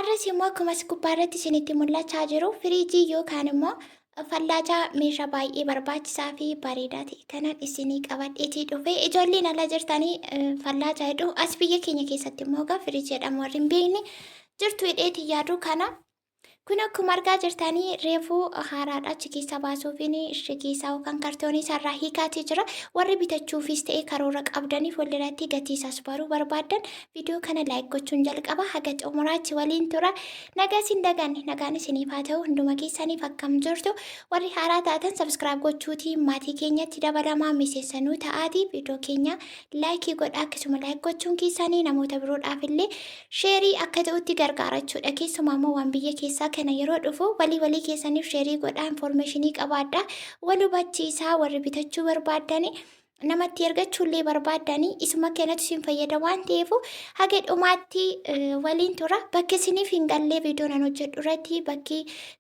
Har'as immoo akkuma as gubbaa irratti isinitti mul'achaa jiru firiijii yookaan immoo fallaajaa meeshaa baay'ee barbaachisaa fi bareedaa ta'e kanan isinii qabadheetii dhufe. Ijoolleen ala jirtanii fallaajaa jedhu, as biyya keenya keessatti immoo egaa firiijii jedhamu warri hin beekne jirtu hidheetii yaadu kana. Kun akkuma argaa jirtanii reefuu haaraadha, achi keessaa baasuufiin ishee keessaa yookaan kartoonii isaarraa hiikaatii jira. Warri bitachuufis ta'e karoora qabdaniif walirratti gatii isaas baruu barbaaddan viidiyoo kana like gochuun jalqaba haga xumuraatti waliin tura. Nagaa isin daganne, nagaan isiniif haa ta'u hunduma keessaniif. Akkam jirtu? Warri haaraa taatan subscribe gochuutiin maatii keenyatti dabalamaa, miseensanuu ta'aatii viidiyoo keenya like godha. Akkasuma like gochuun keessanii namoota biroodhaaf illee share akka ta'utti gargaara jechuudha. Keessumaa immoo waan biyya keessaa kana yeroo dhufu walii walii keessaniif share godhaa, information qabaadhaa. Wal hubachiisaa. Warri bitachuu barbaaddanii, namatti ergachuullee barbaaddanii, isuma kanatu isin fayyada waan ta'eef haga dhumaatti waliin tura. Bakki isiniif hin gallee viidiyoo nan hojjedhu irratti bakki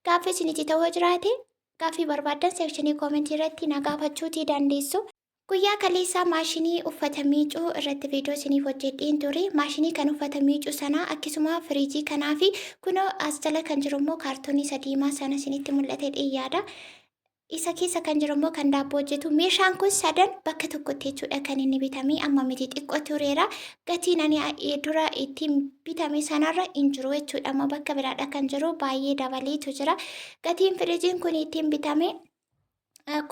gaaffii isinitti ta'uu jiraate, gaaffii barbaaddan section comment irratti na gaafachuutii dandeessu. Guyyaa kaleessaa maashinii uffata miicuu irratti viidiyoo isiniif hojjedheen ture. Maashinii kan uffata miicuu sanaa, akkasuma firiijii kanaa fi kunoo as jala kan jiru immoo kaartoonii isa diimaa sana isinitti mul'ate yaada. Isa keessa kan jiru immoo kan daabboo hojjetu. Meeshaan kun sadan bakka tokkotti jechuudha kan inni bitamee. Amma miti, xiqqoo tureera. Gatiin ani dura ittiin bitame sanarra hin jiru jechuudha. Amma bakka biraadha kan jiru, baay'ee dabaleetu jira. Gatiin firiijiin kun ittiin bitame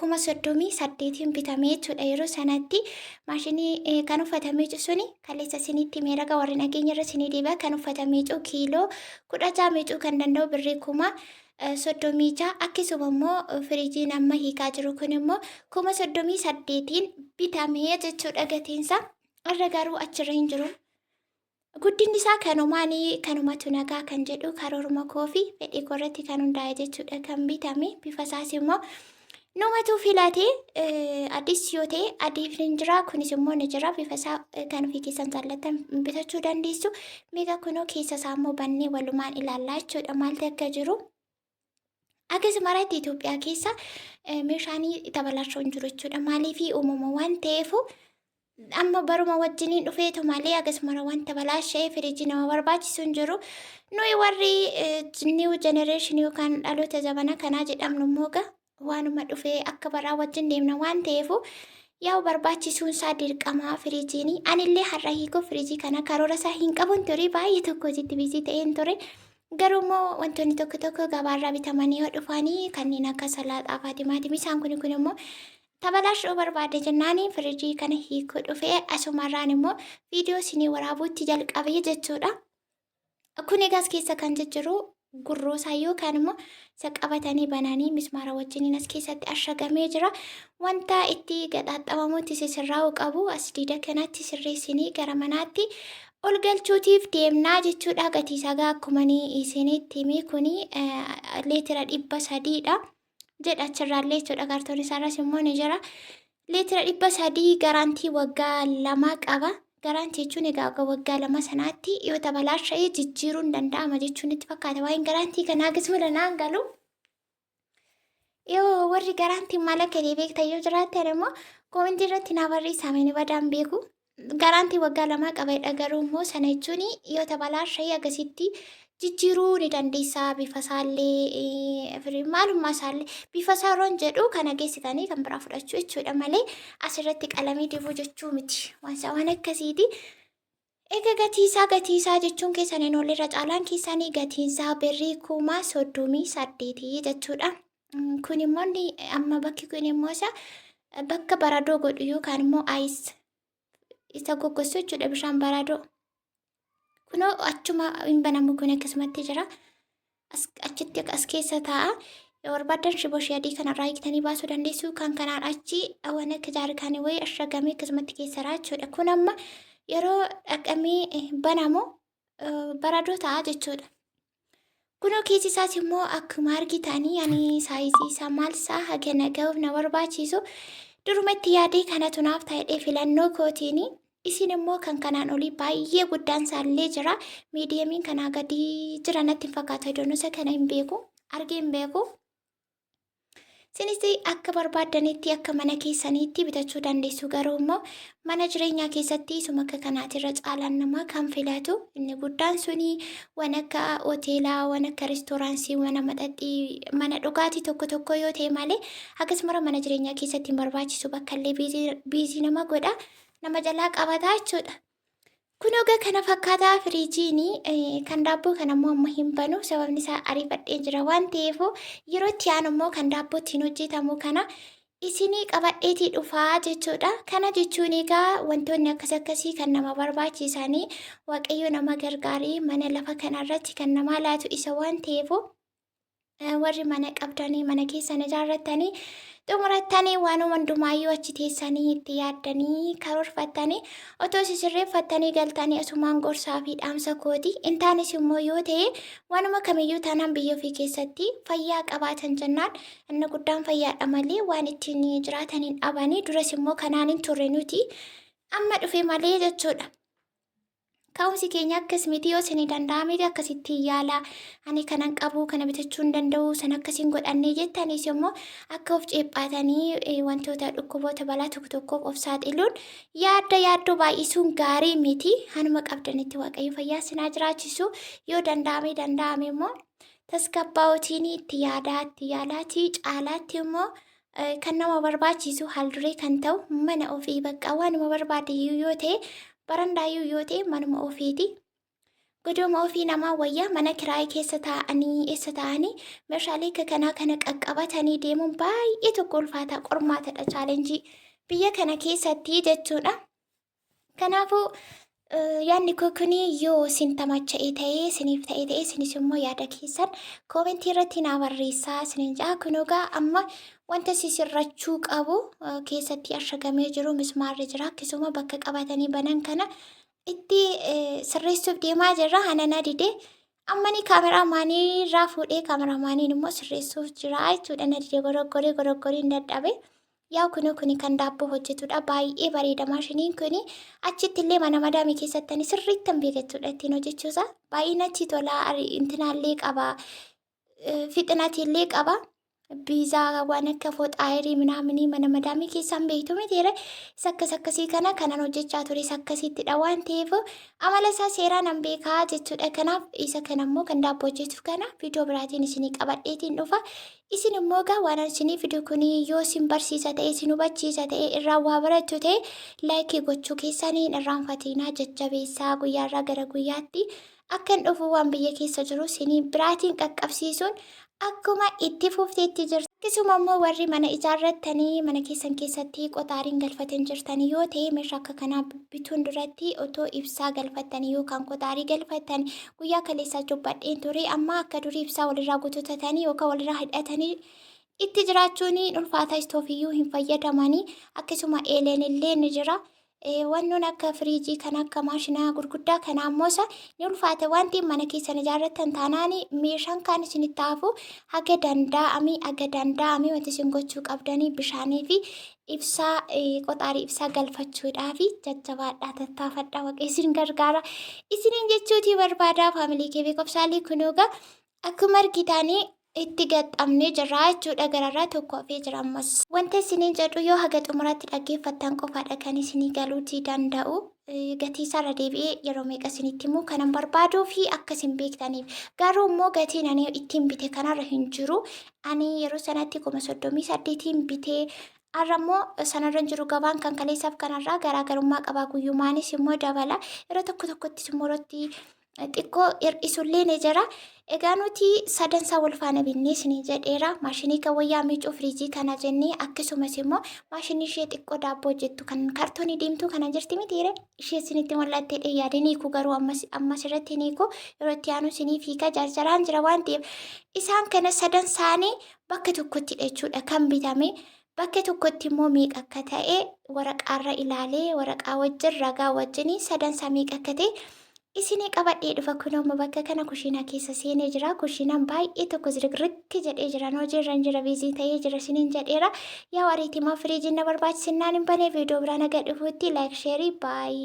38,000 bitamee jechuudha yeroo sanatti. Maashinii kan uffata miicu suni kaleessa isinitti meeraga, warri nageenya irra isinii deebi'a. Kan uffata miicuu kiiloo 16 miicuu kan danda'u birrii 36,000. Akkasuma immoo firiijiin amma hiikaa jiru kun immoo 38,000 bitamee jechuudha gatiinsa. Irra garuu achirra hin jiru. Guddinni isaa kanumaan kanumatu nagaa kan jedhu karooruma koo fi fedhii koo irratti kan hundaa'e jechuudha kan bitame. Bifa isaas immoo numatu filate. Adiis yoo ta'e adiif ni jira, kunis immoo ni jira. Bifa isaa kan ofii keessan jaallattan bitachuu dandeessu. Meeqa kunoo keessa isaa immoo bannee walumaan ilaallaa jechuudha maaltu akka jiru. Akkasuma irratti Itoophiyaa keessa meeshaan tabalaashoo hin jiru jechuudha. Maaliif? Uumama waan ta'eef amma baruma wajjiniin dhufeetu malee akkasuma wanta balaashee firiijii nama barbaachisu hin jiru. Nuyi warri new generation yookaan dhaloota zamana kanaa jedhamnu immoo waanuma dhufee akka baraa wajjin deemna waan ta'eef yaa'u barbaachisuun isaa dirqamaa firiijiin. Anillee har'a hiikuu firiijii kana karoora isaa hin qabun ture, baay'ee tokko hojiitti busy ta'een ture. Garuu immoo wantoonni tokko tokko gabaarraa bitamanii yoo dhufanii, kanneen akka salaaxaa fa'aa, timaatimii, isaan kun immoo tabalaashuu barbaade jennaani firiijii kana hiikuu dhufee asumarraan immoo viidiyoo isinii waraabuutti jalqabee jechuudha. Kun egaa as keessa kan jijjiru gurroosaa yookaan immoo isa qabatanii bananii mismaara wajjiniin as keessatti ashagamee jira. Wanta itti gaxaaxamamutti sisirraa'uu qabu as diida kanatti sirreessinii gara manaatti ol galchuutiif deemnaa jechuudha. Gatii isaa gaa akkuma isinitti himee, kuni leetira 300dha jedha achirraallee jechuudha. Kaartoon isaarras immoo ni jira. Leetira 300, garaantii waggaa 2 qaba. Garaantii jechuun egaa akka waggaa 2 sanaatti yoo tabalaasha'ee jijjiiruun danda'ama jechuun itti fakkaata. Waa'een garaantii kanaa akkasuma naan galu. Yoo warri garaantiin maal akka ta'e beektan yoo jiraattan immoo comment irratti naa barreessaa, ni badaan beeku. Garaantii waggaa 2 qabadha, garuu immoo sana jechuun yoo tabalaasha'ee akkasitti jijjiiruu ni dandeessaa. Bifa isaallee, maalummaa isaallee, bifa isaa yeroon jedhu kana geessitanii kan biraa fudhachuu jechuudha malee asirratti qalamii dibuu jechuu miti. Waan isaa waan akkasiiti. Egaa gatii isaa jechuun keessan hin oolle, irra caalaan keessanii gatiin isaa birrii 38,000 jechuudha. Kun immoo amma bakki kun immoo isa bakka baradoo godhu yookaan immoo ice isa goggossu jechuudha, bishaan baradoo. Kunoo achuma hin banamu, kun akkasumatti jira. Achitti as keessa taa'a. Yoo barbaaddan shiboo ishee adii kanarraa hiiktanii baasuu dandeessu. Kan kanaan achi waan akka jaarkaanii wayii ashagamee akkasumatti keessa jira jechuudha. Kun amma yeroo dhaqamee banamu baradoo ta'a jechuudha. Kunoo keessi isaas immoo akkuma argitanii, ani size isaa maal isaa haga naga'uuf na barbaachisu durumatti yaadee kanatu naaf ta'ee filannoo kootiini. Isin immoo kan kanaan olii baay'ee guddaan isaallee jira. Mediumiin kanaa gadi jira natti hin fakkaatu. Iddoon isa kana hin beeku. Argee hin beeku. Isinis akka barbaaddanitti akka mana keessaniitti bitachuu dandeessu. Garuu immoo mana jireenyaa keessatti isuma akka kanaatirra caalaan namaa kan filatu inni guddaan suni waan akka hoteelaa, waan akka restooraansii, mana maxaxxii, mana dhugaatii tokko tokko yoo ta'e malee akkasuma mana jireenyaa keessatti hin barbaachisu. Bakka illee biizii nama godha, nama jalaa qabataa jechuudha. Kun egaa kana fakkaataa firiijiin kan daabboo kana immoo amma hin banu, sababni isaa ariifadhee jira waan ta'eef. Yeroo itti aanu immoo kan daabboo ittiin hojjetamu kana isinii qabadheetii dhufaa jechuudha. Kana jechuun egaa wantoonni akkas akkasii kan nama barbaachisanii, Waaqayyo nama gargaaree mana lafa kanarratti kan namaa laatu isa waan ta'eef, warri mana qabdanii mana keessan ijaarrattanii xumurattanii waan hundumaayyuu achi teessanii itti yaaddanii karoorfattanii otoo sisirreeffattanii galtanii asumaan gorsaa fi dhaamsa kooti. Intaanis immoo yoo ta'e waanuma kamiyyuu taanaan biyya ofii keessatti fayyaa qabaatan jennaan inni guddaan fayyaadha malee waan ittiin jiraatan hin dhabanii. Duras immoo kanaan hin turre, nuti amma dhufe malee jechuudha. Ka'umsi keenya akkas miti. Yoo isinii danda'ame akkasitti yaala, ani kanan qabu kana bitachuu hin danda'u, sana akkasiin godhannee jettaniis immoo akka of ceephaatanii wantoota dhukkuboota balaa tokko tokkoof of saaxiluun yaadda yaaddoo baay'isuun gaarii miti. Hanuma qabdanitti Waaqayyo fayyaa isinaa jiraachisu. Yoo danda'ame immoo tasgabbaa'uutiin itti yaadaa, itti yaalaatii caalaatti immoo kan nama barbaachisu haalduree kan ta'u mana ofii, bakka waanuma barbaade yoo ta'e, barandaayyuu yoo ta'e, manuma ofiiti. Godoma ofii namaa wayyaa. Mana kiraayii keessa taa'anii, eessa taa'anii meeshaalee akka kanaa kana qaqqabatanii deemuun baay'ee tokko ulfaataa, qormaatadha, challenge biyya kana keessatti jechuudha. Kanaafuu yaadni koo kuni yoo isin tamacha'e ta'ee, isiniif ta'e, isinis immoo yaada keessan comment irratti naa barreessaa isiniin ja'a. Kun egaa amma wanta sisirrachuu qabu keessatti ashagamee jiru mismaarri jira. Akkasuma bakka qabatanii banan kana itti sirreessuuf deemaa jirra. Hanana didee ammani cameraman irraa fuudhee cameramaniin immoo sirreessuuf jira jechuudha. Na didee, goroggoree goroggoree hin dadhabe. Yaa kuni kan daabboo hojjetudha. Baay'ee bareeda maashiniin kuni. Achitti illee mana madaamii keessatti ani sirriitti hin beekachuudha ittiin hojjechuusaa. Baay'ee natti tola. Intinaallee qaba. Fixinatillee qaba. Biizaa waan akka fooxaayirii minaaminii mana madaamii keessaan beektu mitiire. Isa akkas akkasii kana kanan hojjechaa ture isa akkasiittidha waan ta'eef amala isaa seeraan an beekaa jechuudha. Kanaaf isa kana immoo kan daabboo hojjetu kana viidiyoo biraatiin isinii qabadheetiin dhufa. Isin immoo egaa waan isinii fidu kun yoo isin barsiisa ta'e, isin hubachiisa ta'e, irraa waa barattu ta'e, like gochuu keessaniin irraanfatinaa, jajjabeessaa. Guyyaarraa gara guyyaatti akkan dhufu waan biyya keessa jiru isinii biraatiin qaqqabsiisuun akkuma itti fufteetti jirti. Akkasuma immoo warri mana ijaarrattanii mana keessan keessatti qoxaariin galfatan jirtanii yoo ta'e, meeshaa akka kanaa bituun duratti otoo ibsaa galfattanii yookaan qoxaarii galfattanii, guyyaa kaleessaa dubbadheen ture. Amma akka durii ibsaa walirraa guutatanii yookaan walirraa hidhatanii itti jiraachuun ulfaata, istoofiyyuu hin fayyadamanii. Akkasuma eeleen illee ni jira. Wannoon akka firiijii kan akka maashinaa gurguddaa kanaa immoo isa ni ulfaata waan ta'eef, mana keessan ijaarrattan taanaan meeshaan kaan isinitti hafu haga danda'amii wanti isin gochuu qabdanii bishaanii fi ibsaa, qoxaarii ibsaa galfachuudhaa fi jajjabaadhaa, tattaafadhaa, Waaqa isin gargaara isiniin jechuutii barbaadaa. Family kee beekumsaalii kunuugaa akkuma argitanii itti gaxxamnee jirra jechuudha. Gararraa tokko hafee jira ammas. Wanta isiniin jedhu yoo haga xumuraatti dhaggeeffattan qofaadha kan isinii galuutii danda'u. Gatii isaarra deebi'ee yeroo meeqa isinitti himuu kanan barbaaduu fi akka isin beektaniif. Garuu immoo gatiin ani ittiin bite kanarra hin jiru. Ani yeroo sanatti 38,000n bitee, har'a immoo sanarra hin jiru. Gabaan kan kaleessaaf kanarraa garaagarummaa qaba. Guyyumaanis immoo dabala. Yeroo tokko tokkottis immoo irratti xiqqoo hir'isullee ni jira. Egaa nuti sadansaa wal faana binnee isinii jedheera. Maashinii kan wayyaa miicuu, firiijii kana jennee, akkasumas immoo maashinii ishee xiqqoo daabboo hojjettu kan kaartoonii diimtuu kana jirti mitiire, ishee isinitti mul'attee yaade niiku. Garuu ammas ammas irratti niiku, yeroo itti aanu isinii fiikaa jarjaraan jira waan ta'eef, isaan kana sadan isaanii bakka tokkotti jechuudha kan bitame. Bakka tokkotti immoo meeqa akka ta'e waraqaarra ilaalee, waraqaa wajjin, ragaa wajjin sadansaa meeqa akka ta'e isinii qabadhee dhufa. Kun amma bakka kana kushiinaa keessa seenee jira. Kushiinaan baay'ee tokko zirgirritti jedhee jira. Hojiirra hin jira, busy ta'ee jira isiniin jedheera. Yaa ariitimaa firiijiin na barbaachisinnaan hin banee. Viidiyoo biraan aga dhufuutti like, share, bye.